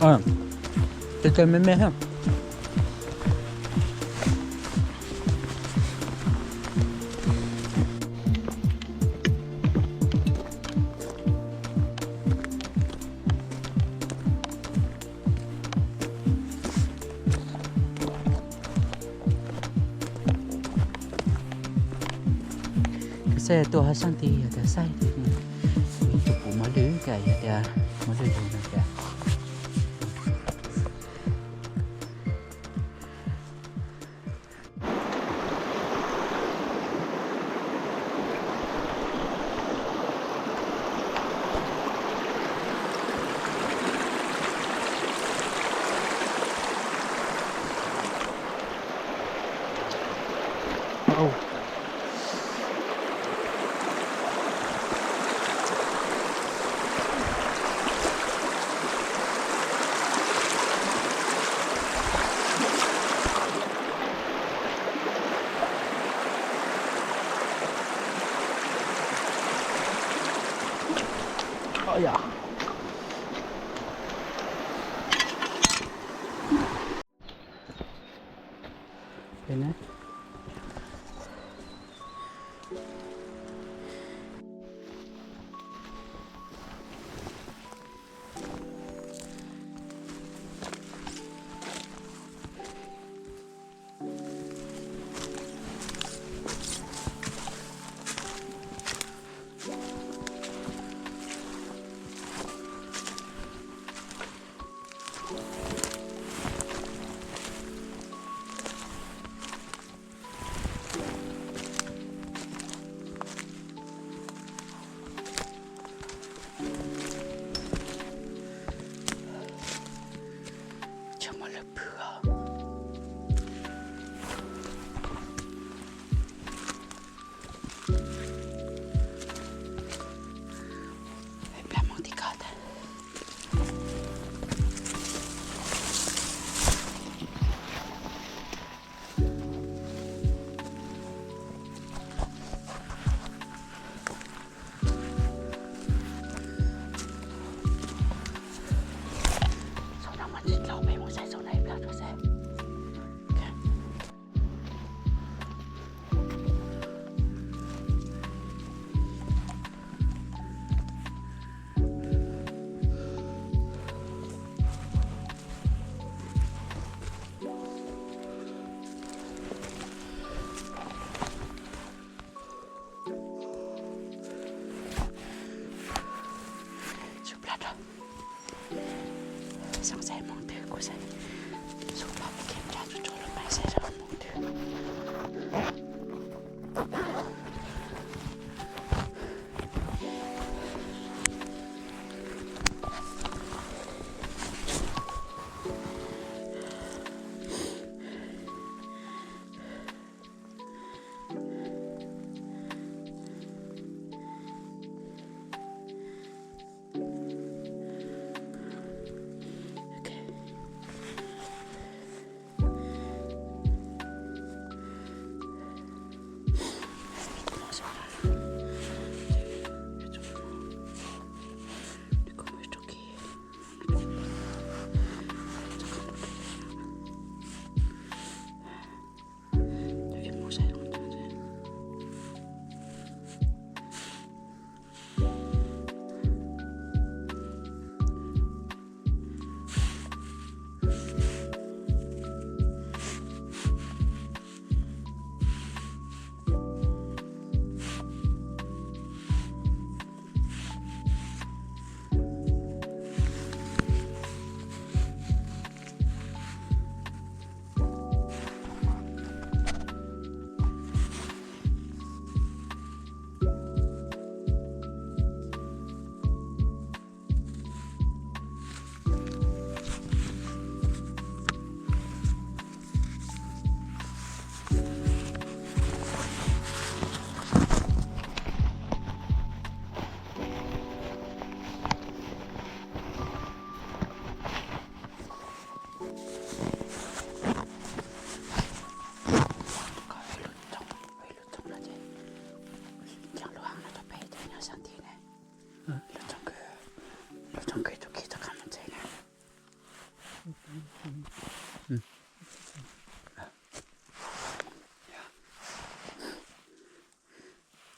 Tes tes me me thiab. Saib tuaj hab saab ti yog tias saib tus puv mos lwj ka yog tias mos lwj lug no tias.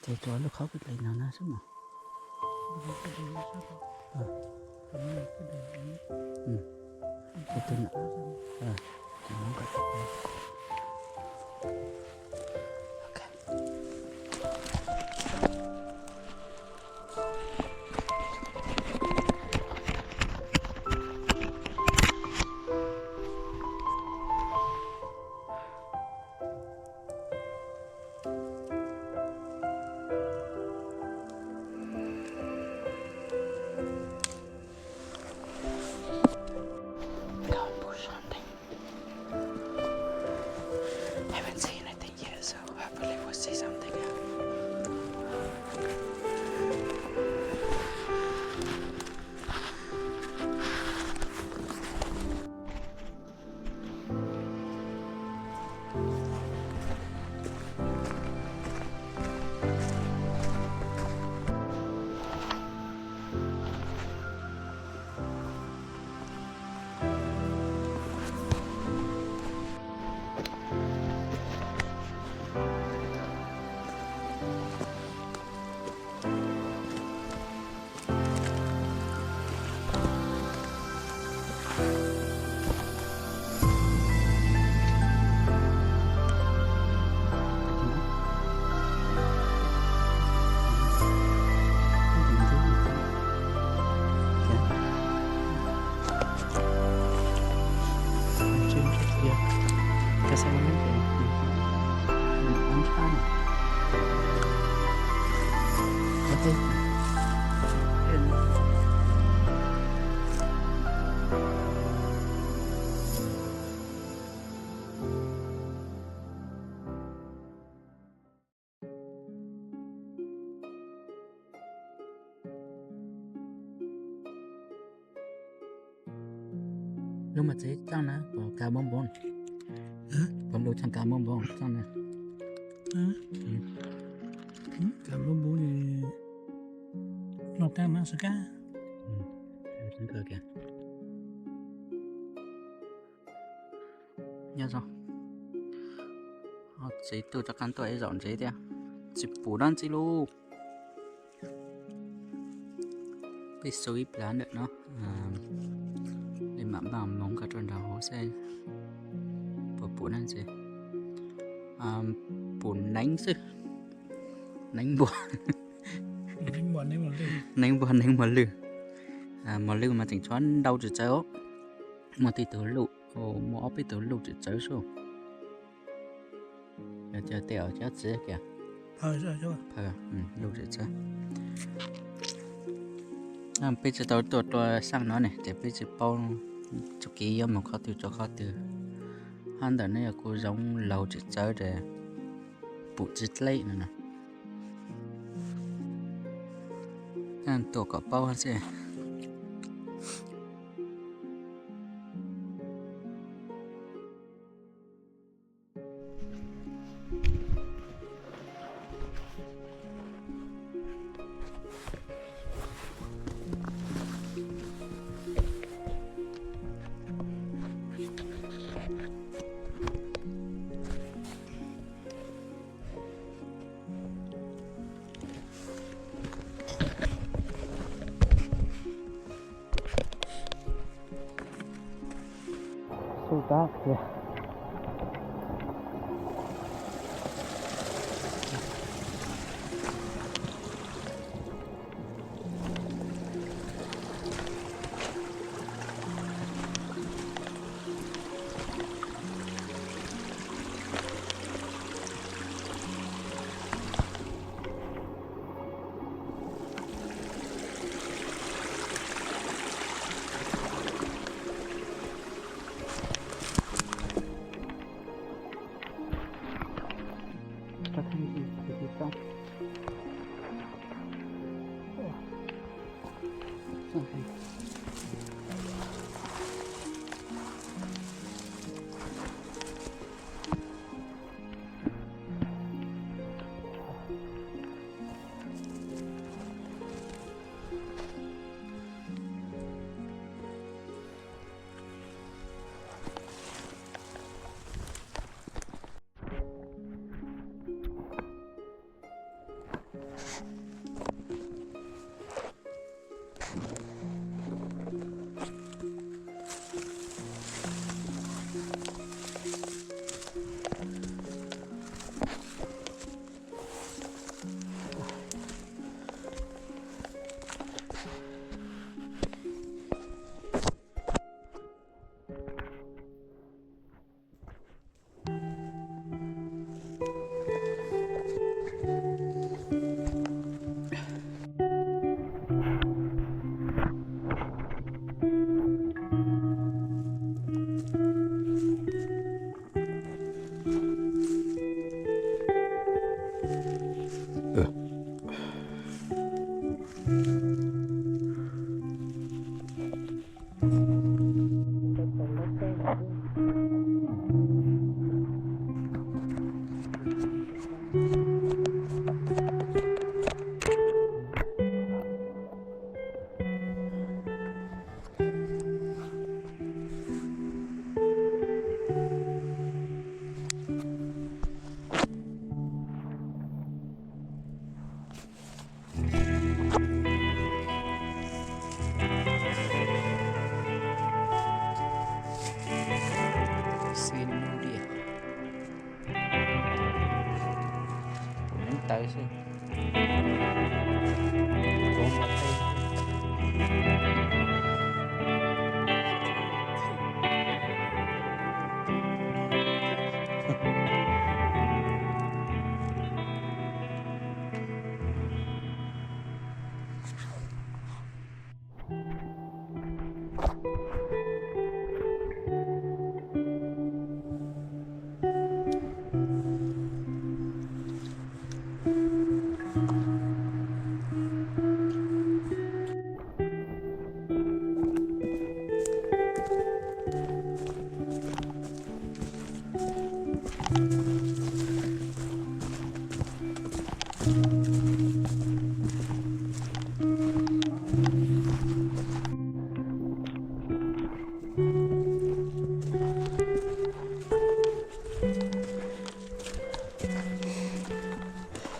Ces tsuas lub khob kwj dlev no na xwb mas. Go and push something. Haven't seen anything yet, so hopefully we'll see something. Lub mas tsev txaj na, puas kav npoo npoo? Puas lub txaj kav npoo npoo txaj na? Kav npoo npoo, noj qab mas xav kab. Nyob zoo. Txiv tuaj rov qab tuaj ib zaum ntsev thiab, tsis pum dab tsi lauj. Peb xub ib plab ntawm no, li mam npaj mus nqa rau nram hauv seb puas pum dab tsi. Pum neev xwb, neev npua, neev npua neev mos lwj. Mos lwj mas tseem tshuav ntau tsis txawv, muaj tej tug luj, muaj ob peb tug luj tsis txawv xwb. Yog cov tej cov txiv kiag, luj tsis txawv. Peb tsis tau tuaj rau xaj no ne ces peb tsis paub txuj kev yuav mus qhov twg rau qhov twg. Hab ntawm no yog kuv zoov laug tsis txawv ces pum tsis dleb no na. Tuaj kom paub xwb. Xub tab tiag. Ntawd xwb.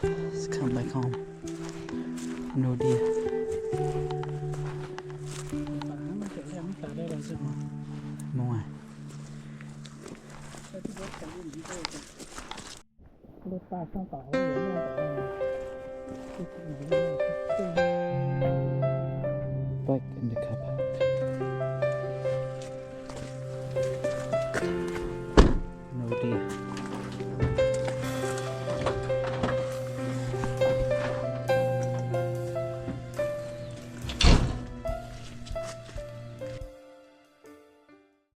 Let's come back home. No deer. Mus. Back in the car park.